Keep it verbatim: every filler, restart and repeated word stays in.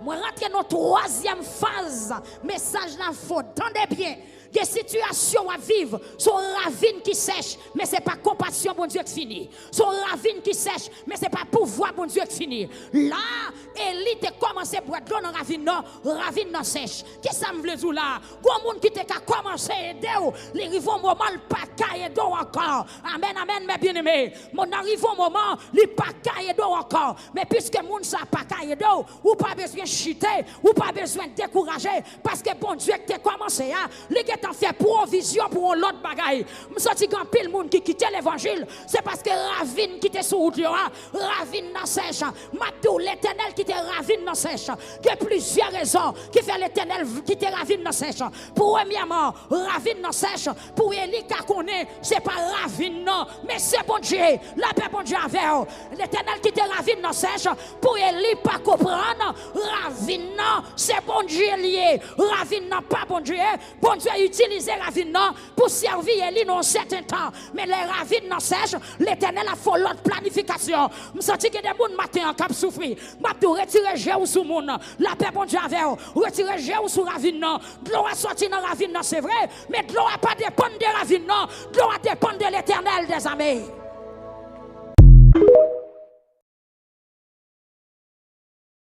Mwen rantre nan twazyèm faz mesaj la fò. Tande byen. Gen sitiyasyon w ap viv, se yon ravin ki sèch, men se pa konpasyon Bondye k fini. Se yon ravin ki sèch, men se pa pouvwa Bondye k fini. La, Eli te kòmanse bwè dlo nan ravin nan, ravin nan sèch. Kisa m vle di w la? Gon moun ki te ka kòmanse ede w, li rive yon moman, l pa ka ede w ankò. Amèn, amèn, mè byeneme. Moun nan rive yon moman, li pa ka ede w ankò. Men piske moun sa pa ka ede w, ou pa bezwen chite, ou pa bezwen dekouraje, paske Bondye ki te kòmanse a, li gentan fè pwovizyon pou yon lòt bagay. M santi gen anpil moun ki kite levanjil, se paske ravin ki te sou wout yo a, ravin nan sèch. M ap di w, Letènèl kite ravin nan sèch. Gen plizyè rezon ki fè Letènèl kite ravin nan sèch. Premyèman, ravin nan sèch pou Eli ka konnen se pa ravin nan, men se Bondye. Lapè Bondye avè w. Letènèl kite ravin nan sèch pou Eli pa konprann ravin nan se Bondye l ye. Ravin nan pa Bondye. Bondye itilize ravin nan pou sèvi Eli nan yon sèten tan. Men lè ravin nan sèch, Letènèl ap fè yon lòt planifikasyon. M santi gen de moun maten an k ap soufri. M ap di w, retire je w sou moun. Lapè Bondye avè w. Retire je w sou ravin nan. Dlo a soti nan ravin nan, se vre, men dlo a pa depann de ravin nan. Dlo a depann de Letènèl dèzame.